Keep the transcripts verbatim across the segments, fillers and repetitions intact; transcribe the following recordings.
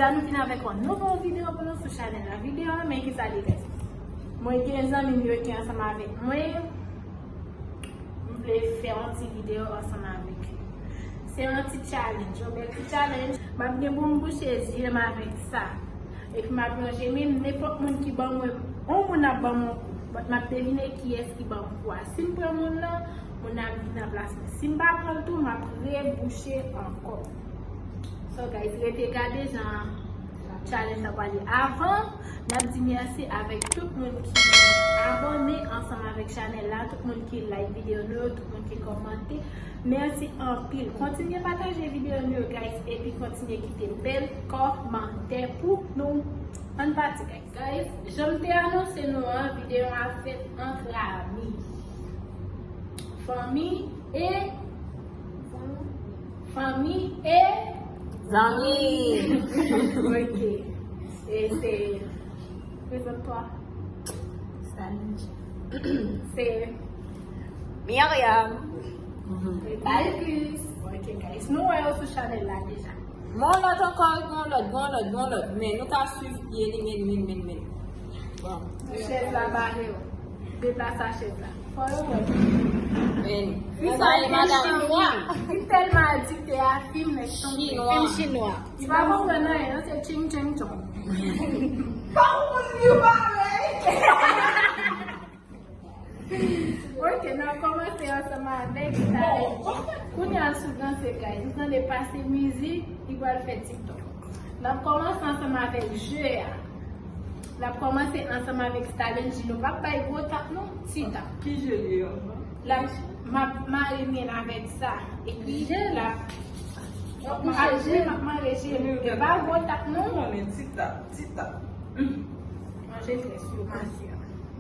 Sa nou vin avèk yon nouvo videyo pou nou sou chanèl la. Videyo an, men kisa li ye? Mwen gen zanmi m yo ki ansanm avèk mwen. M vle fè yon ti videyo ansanm avèk yo. Se yon ti challenge, yon bèl ti challenge. M ap gen pou m bouche zye m avèk sa. Epi m ap lonje men m, nenpòt moun ki ban mwen, yon moun ap ban mwen yon kou. But m ap devine kiyès ki ban m kou a. Si m pran moun nan, moun nan ap vin nan plas mwen. Si m pa pran l tou, m ap rebouche ankò. So guys, rete gade jan challenge la pral ye. Avan, n ap di mèsi avèk tout moun ki abòne ansanm avèk chanèl la, tout moun ki like videyo nou yo, tout moun ki kòmante. Mèsi anpil. Kontinye pataje videyo nou yo, guys, epi kontinye kite bèl kòmantè pou nou. Ann pati, guys. Guys, jan m te anonse nou an, videyo a fèt ant ami, fanmi e Fanmi e zanmi. Ok. E se, prezante twa. Salut. Se Myriam. Balkis. Ok, guys. Nou wè yo sou chanèl la deja. Gon lòt ankò, gon lòt, gon lòt, gon lòt. Men nou ka swiv pye li, men, men, men, men. Bon. Chèz la bare yo. Deplase chèz la. Fò yo wè. Men, fi sa e madanm chinwa. Li tèlman adikte a fim nèg tonbe. Chinwa. Fim chinwa. Li pa konprann anyen, non, se ching ching chong. Pa konprann li parèy. Ok, n ap kòmanse ansanm avèk Stalendji. Kounye a sou danse, guys. Ou tande pase mizik, li pral fè TikTok. N ap kòmanse ansanm avèk je a. N ap kòmanse ansanm avèk Stalendji. Nou p ap bay gwo tap, non, ti tap. Ki je li ye? L ap, m ap mare men avèk sa. Epi l ap, m ap, m ap mare je. E pa gwo tap, non. Ou konnen ti tap, ti tap. Manje très yo, manje.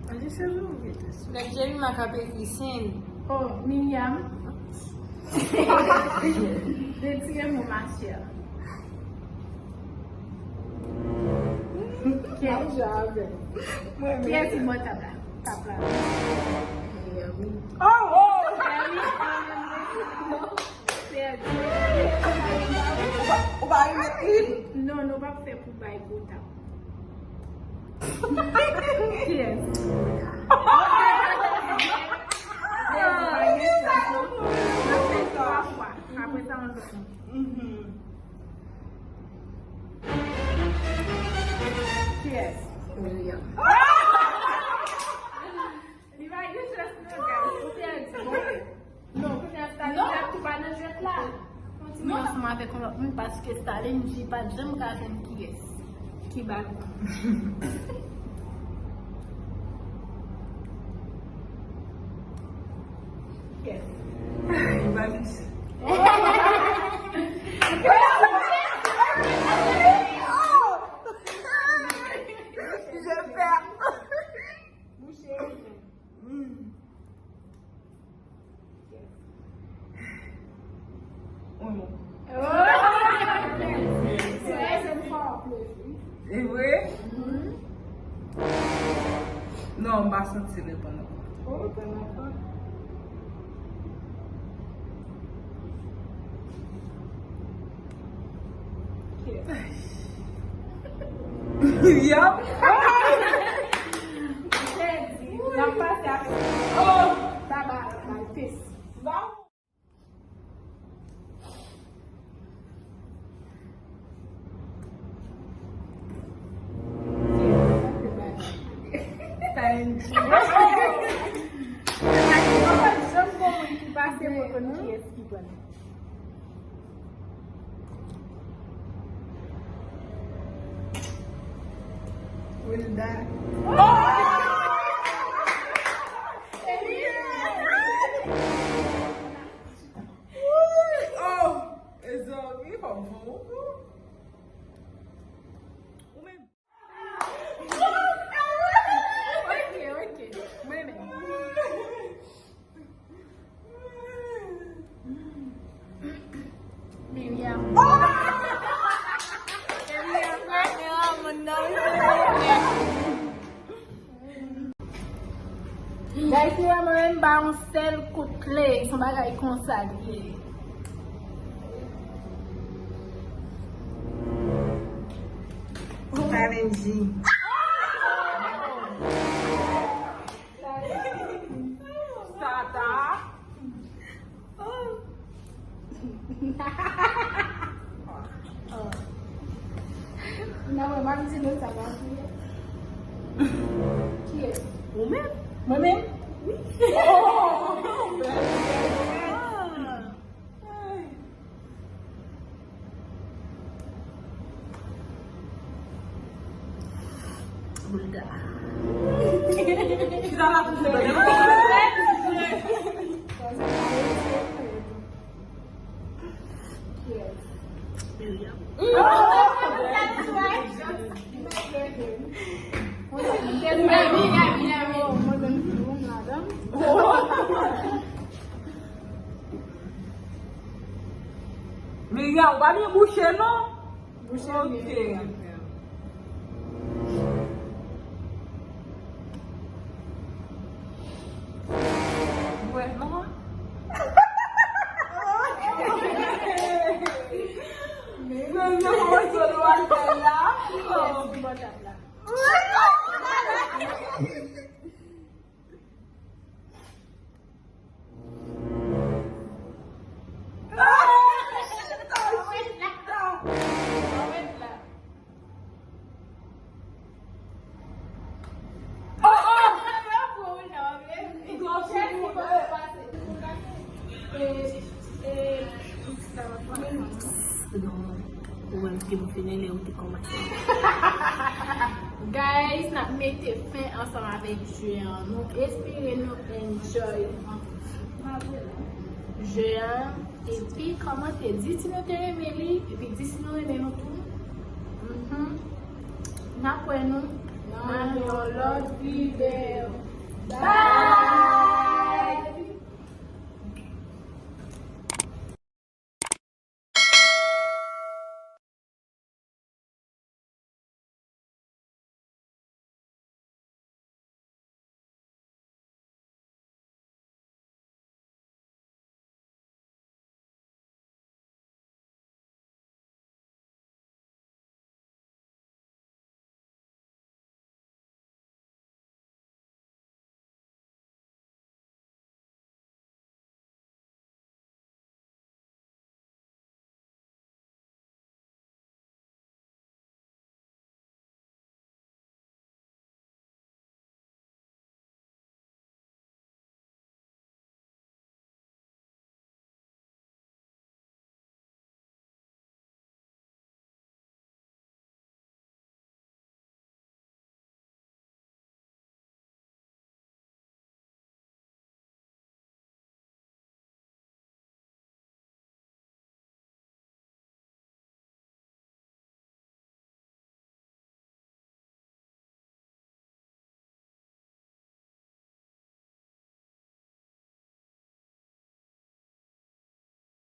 Manje se jan ou vle très yo. Nèg Jemima k ap ekri sen. Oh, Miriam. Retire mo ma chère. Kiyès ki bò tab la? Tab la. Miriam. Oh! Miriam. Ou pa, ou pa remèt li? Non, nou p ap fè pou bay gwo tab. Kiyès? N ap fè twa fwa. Apre sa, yon lòt moun. Kiyès? William. Li pa gen chans non, guys. Ou pèdi. Non, kounye a Stalendji ap tou pa nan jwèt la. Kontinye ansanm avèk yon lòt moun paske Stalendji pa t janm ka jwenn kiyès ki ba l. Kiyès? Evangeline. Je perds. Bouche. Mm. Wi, mwen. Oh! Se dezyèm fwa w ap leve. E vre? Mhm. Non, m pa santi reponn ankò. Oh, reponn ankò. Yap. Pèdi. N ap pase ak, oh, baba, baba, pis. Sa enn ti. Janm gon moun ki pase pou konn kiyès ki pran. Wilda. Oh! Mezanmi, fò m pran yon kou. Ou menm. Ok, ok. Mwen menm. Miriam. Miriam, mwen menm, mwen menm. Guys, li wè mwen menm ba yon sèl kout kle, se yon bagay konsa li ye. L N G. Tata. Nan mwen, m ap di nou sa, m ap di. Kiyès? Ou menm? Mwen menm? Wi. Oh! Boulga. Chita la pou jwe. Miriam. Yami, Yami, Yami. Miriam, ou pa byen bouche, non? Bouche byen. Ok. Bwè, non? Men, men, men, mwen sot wè l fè la. Ki bò tap la? Non, ou wè m te fini lè ou te kòmanse. Guys, n ap mete fen ansanm avèk jeu an. Nou espere nou enjoy jeu an. Epi kòmante, di si nou te renmen li, epi di si nou renmen nou tou. Mhm. N ap wè nou nan yon lòt videyo. Bye!